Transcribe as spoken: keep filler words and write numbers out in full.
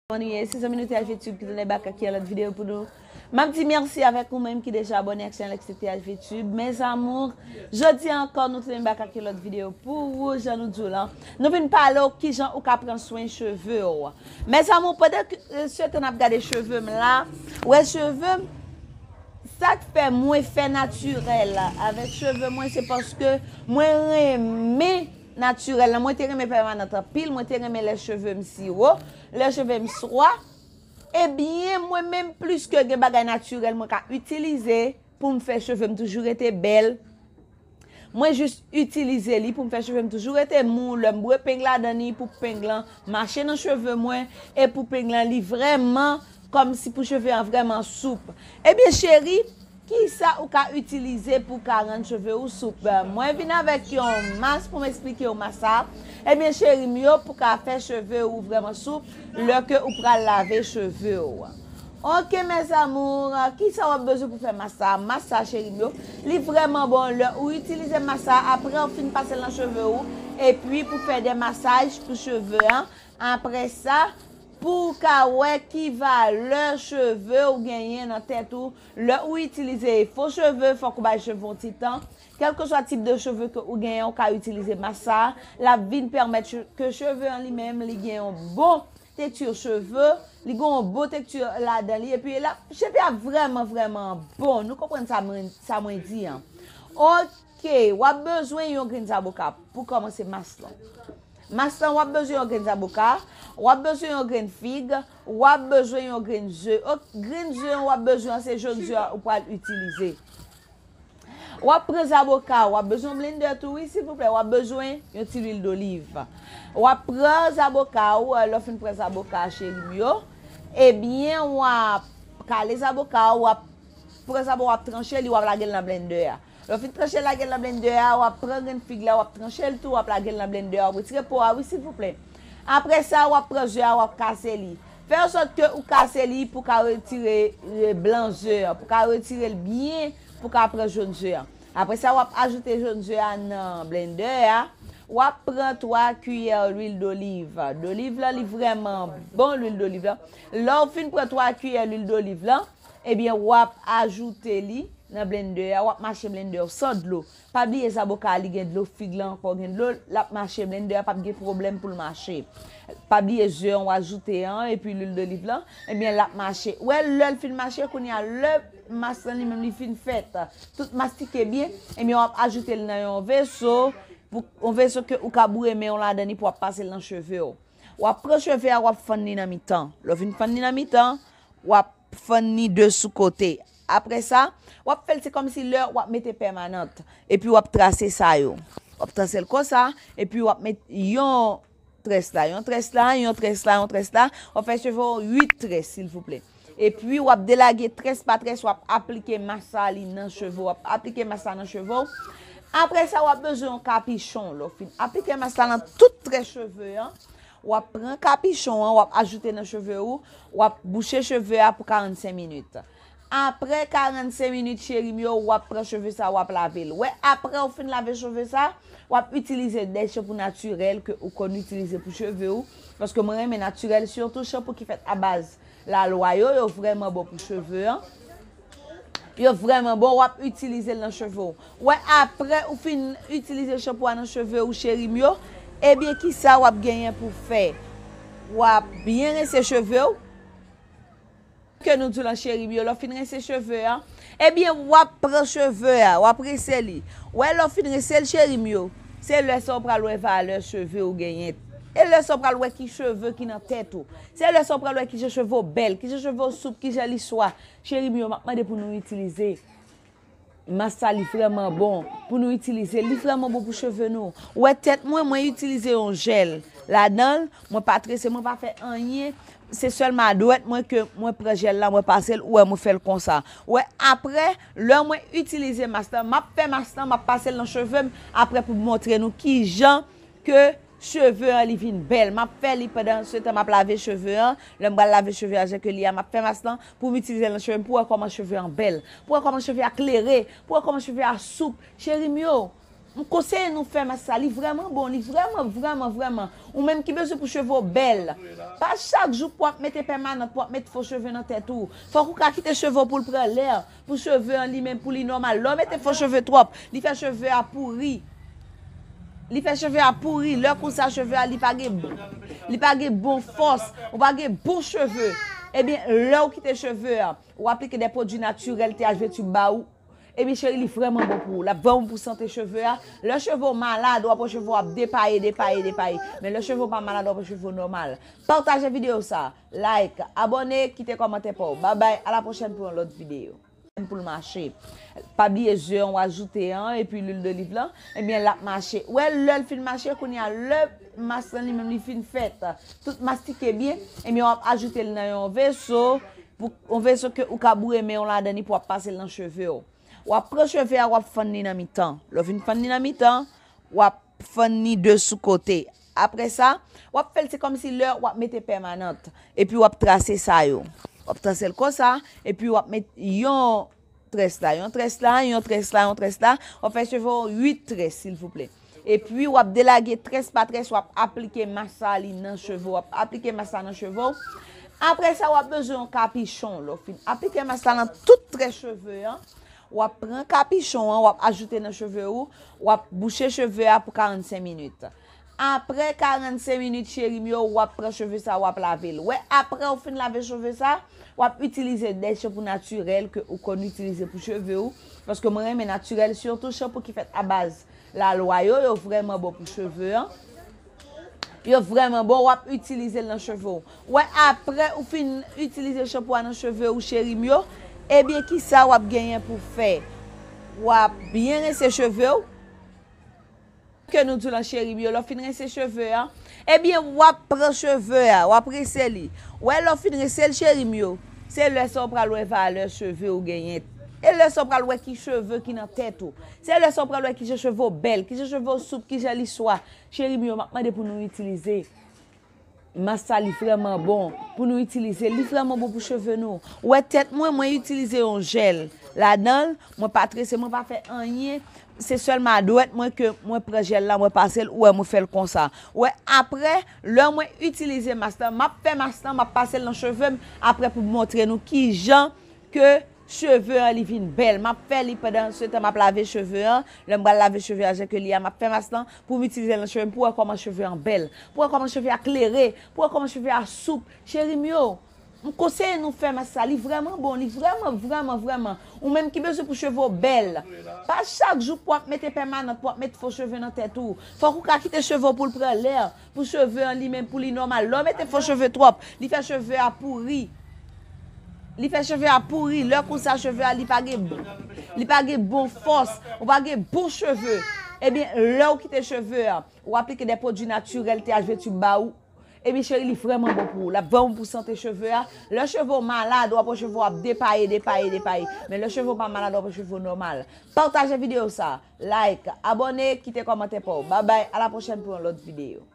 Kòman nou ye? Se zanmi nou T H V Tube ki tounen bak ak yon lòt videyo pou nou. M ap di mèsi avèk ou menm ki deja abòne ak chanèl T H V Tube. Mes amours, jodi a ankò nou tounen bak ak yon lòt videyo pou ou, jan nou di w lan. Nou vin pale w kijan ou ka pran swen cheve w. Mes amours, pandan ke, euh, se tan n ap gade cheve m la, wè cheve m, sa k fè mwen fè natirèl avèk cheve mwen, se paske mwen renmen natirèl la. Mwen te renmen pèmanant anpil, mwen te renmen lè cheve m siwo, lè cheve m swa. Ebyen, mwen menm, plis ke gen bagay natirèl mwen ka itilize pou m fè cheve m toujou rete bèl, mwen jis itilize li pou m fè cheve m toujou rete mou. Lè m bwè peng ladan li, pou peng lan mache nan cheve mwen, e pou peng lan li vrèman kòmsi pou cheve an vrèman soup. Ebyen, cheri, kisa ou ka itilize pou ka rann cheve ou soup? Mwen vin avèk yon mas pou m eksplike w mas sa. Ebyen, cheri m yo, pou ka fè cheve ou vrèman soup lè ke ou pral lave cheve w. Ok, mes amours, kisa w ap bezwen pou fè mas sa? Mas sa, cheri m yo, li vrèman bon. Lè ou itilize mas sa, apre ou fin pase l nan cheve ou, epi pou fè de masaj pou cheve an, apre sa, pou w ka wè ki valè cheve ou genyen nan tèt ou, lè ou itilize fo cheve, fòk ou bay cheve yon ti tan. Kèlkeswa tip de cheve ke ou genyen, ou ka itilize mas sa. L ap vin pèmèt che-, ke cheve an li menm, li gen yon bon tekti cheve, li gen yon bon tekti ladan li, epi l ap, cheve ap vrèman, vrèman bon. Nou konprann sa mwen, sa mwen di an. Ok, w ap bezwen yon grenn zaboka pou kòmanse mas lan. Mas lan, w ap bezwen yon grenn zaboka, w ap bezwen yon grenn fig, w ap bezwen yon grenn ze. Ok, grenn ze an w ap bezwen an, se jòn ze a ou pral itilize. W ap pran zaboka, w ap bezwen yon blender tou, wi, silvouplè. W ap bezwen yon ti lwil doliv. W ap pran zaboka ou, lè w fin pran zaboka, cheri m yo, ebyen, w ap kale zaboka ou, w ap pran zaboka, w ap tranche li, w ap lage l nan blender a. Lè w fin tranche l, lage l nan blender a, w ap pran grenn fig la, w ap tranche l tou, w ap lage l nan blender a, w ap retire po a, wi, silvouplè. Apre sa, w ap pran ze a, w ap kase li. Fè ansòt ke ou kase li pou ka retire, e, blan ze an, pou ka retire l byen, pou ka pran jòn ze an. Apre sa, w ap ajoute jòn ze a nan blender a. W ap pran twa kiyè lwil doliv. Doliv la, li vrèman bon, lwil doliv la. Lè w fin pran twa kiyè lwil doliv la, ebyen, w ap ajoute li nan blender a, w ap mache blender w san dlo. Pa bliye zaboka a, li gen dlo, fig lan ankò gen dlo, l ap mache, blender a p ap gen pwoblèm pou l mache. Pa bliye ze an w ajoute an, epi lwil doliv lan, ebyen, l ap mache. Ou wè, lè l fin mache, kounye a, lè mas lan li menm li fin fèt, tout mastike byen, ebyen, w ap ajoute l nan yon veso, pou, yon veso ke ou ka boure men w ladan li pou w ap pase l nan cheve w. W ap pran cheve a, w ap fann li nan mitan. Lè w fin fann li nan mitan, w ap fann li de sou kote. Apre sa, w ap fè l, se kòmsi lè w ap mete pèmanant. Epi w ap trase sa yo. W ap trase l konsa, epi w ap met yon très la, yon très la, yon très la, yon très la. W ap fè cheve w uit très, silvouplè. Epi w ap delage très pa très, w ap aplike mas sa li nan cheve w, w ap aplike mas sa nan cheve w. Apre sa, w ap bezwen yon kapichon. Lè w fin aplike mas la nan tout très cheve an, w ap pran kapichon an, w ap ajoute nan cheve ou, w ap bouche cheve a pou karannsenk minit. Apre karannsenk minit, cheri m yo, w ap pran cheve sa, w ap lave l. Wè, apre w fin lave cheve sa, w ap itilize de chanpou natirèl ke ou konn itilize pou cheve ou. Paske mwen renmen natirèl, sitou chanpou ki fèt a baz lalwa yo, yo vrèman bon pou cheve an. Yo vrèman bon, w ap itilize l nan cheve w. Wè, apre ou fin itilize chanpou a nan cheve ou, cheri m yo, ebyen, kisa w ap genyen pou fè? W ap byen rense cheve w. Ke nou di w lan, cheri m yo, lè w fin rense cheve a, ebyen, w ap pran cheve a, w ap rense li. Wè, lè w fin rense l, cheri m yo, se lè sa w pral wè valè cheve w genyen. E lè sa w pral wè ki cheve ki nan tèt ou. Se lè sa w pral wè kijan cheve w bèl, kijan cheve w soup, kijan li swa. Cheri m yo, m ap mande pou nou itilize mas sa, li vrèman bon pou nou itilize. Li vrèman bon pou cheve nou. Ou wè tèt mwen, mwen itilize yon jèl ladan l. Mwen pa trese, mwen pa fè anyen. Se sèlman a dwèt mwen ke mwen pran jèl la, mwen pase l, ou wè mwen fè l konsa. Ou wè, apre, lè mwen itilize mas lan, m ap fè mas lan, m ap pase l nan cheve m, apre pou m montre nou kijan ke cheve an li vin bèl. M ap fè li pandan se tan m ap lave cheve an. Lè m pral lave cheve an, jan ke li a, m ap fè mas lan pou m itilize l nan cheve m, pou wè kòman cheve an bèl, pou wè kòman cheve a klere, pou wè kòman cheve a soup. Cheri m yo, M konseye nou fè mask sa, li vrèman bon, li vrèman, vrèman, vrèman. Ou menm ki bezwen pou cheve w bèl. Pa chak jou pou w ap mete pèmanant, pou w ap met fo cheve nan tèt ou. Fòk ou ka kite cheve w pou l pran lè, pou cheve an li menm, pou li nòmal. Lè w mete fo cheve twòp, li fè cheve a pouri. Li fè cheve a pouri. Lè konsa, cheve a, li pa gen, li pa gen bon fòs. Ou pa gen bon cheve. Ebyen, lè w kite cheve a, ou aplike de pwodui natirèl T H V Tube ba ou, ebyen, cheri, li vrèman bon pou ou. L ap vrèman bon pou sante cheve a. Lè cheve w malad, w ap wè cheve w ap depaye, depaye, depaye. Men lè cheve w pa malad, w ap wè cheve w nòmal. Pataje videyo sa, like, abòne, kite kòmantè pa w. Babay, a la pwochèn pou yon lòt videyo. Pou l mache. Pa bliye ze an w ajoute an, epi lwil doliv lan, ebyen, l ap mache. Wè, lè l fin mache, kounye a, lè mask lan li menm li fin fèt, tout mastike byen, ebyen, w ap ajoute l nan yon veso, pou, yon veso ke ou ka boure men w ladan li pou w ap pase l nan cheve w. W ap pran cheve a, w ap fann li nan mitan. Lè w fin fann li nan mitan, w ap fann li de sou kote. Apre sa, w ap fè l se kòmsi lè w ap mete pèmanant. Epi w ap trase sa yo. W ap trase l konsa, epi w ap met yon très la, yon très la, yon très la, yon très la. W ap fè cheve w uit très, silvouplè. Epi w ap delage très pa très, w ap aplike mask sa li nan cheve w, w ap aplike mask sa nan cheve w. Apre sa, w ap bezwen yon kapichon. Lè w fin aplike mask sa nan tout très cheve an, w ap pran kapichon an, w ap ajoute nan cheve ou, w ap bouche cheve a pou karannsenk minit. Apre karannsenk minit, cheri m yo, w ap pran cheve sa, w ap lave l. Wè, apre w fin lave cheve sa, w ap itilize de chanpou natirèl ke ou konn itilize pou cheve ou. Paske mwen renmen natirèl, sitou chanpou ki fèt a baz lalwa yo, yo vrèman bon pou cheve an. Yo vrèman bon, w ap itilize l nan cheve w. Wè, apre ou fin itilize chanpou a nan cheve ou, cheri m yo, ebyen, kisa w ap genyen pou fè? W ap byen rense cheve w. Ke nou di w lan, cheri m yo, lè w fin rense cheve a, ebyen, w ap pran cheve a, w ap rense li. Wè, lè w fin rense l, cheri m yo, se lè sa w pral wè valè cheve w genyen. E lè sa w pral wè ki cheve ki nan tèt ou. Se lè sa w pral wè kijan cheve w bèl, kijan cheve w soup, kijan li swa. Cheri m yo, m ap mande pou nou itilize mask sa, li vrèman bon pou nou itilize. Li vrèman bon pou cheve nou. Ou wè tèt mwen, mwen itilize yon jèl ladan l. Mwen pa trese, mwen pa fè anyen. Se sèlman adwèt mwen ke mwen pran jèl la, mwen pase l, ou wè mwen fè l konsa. Ou wè, apre, lè mwen itilize mask lan, m ap fè mask lan, m ap pase l nan cheve m, apre pou m montre nou kijan ke cheve an li vin bèl. M ap fè li pandan se tan m ap lave cheve an. Lè m pral lave cheve a, jan ke li a, m ap fè mask lan pou m itilize l nan cheve m, pou wè kòman cheve an bèl, pou wè kòman cheve a klere, pou wè kòman cheve a soup. Cheri m yo, m konseye nou fè mask sa, li vrèman bon, li vrèman, vrèman, vrèman. Ou menm ki bezwen pou cheve w bèl. Pa chak jou pou w ap mete pèmanant, pou w ap met fo cheve nan tèt ou. Fòk ou ka kite cheve w pou l pran lè, pou cheve an li menm, pou li nòmal. Lè w mete fo cheve twòp, li fè cheve a pouri. Li fè cheve a pouri. Lè konsa, cheve a, li pa gen, li pa gen bon fòs. Ou pa gen bon cheve. Ebyen, lè w kite cheve a, ou aplike de pwodui natirèl T H V Tube ba ou, ebyen, cheri, li vrèman bon pou ou. L ap vrèman pou sante cheve a. Lè cheve w malad, w ap wè cheve w ap depaye, depaye, depaye. Men lè cheve w pa malad, w ap wè cheve w nòmal. Pataje videyo sa, like, abòne, kite kòmantè pa w. Babay, a la pwochèn pou yon lòt videyo.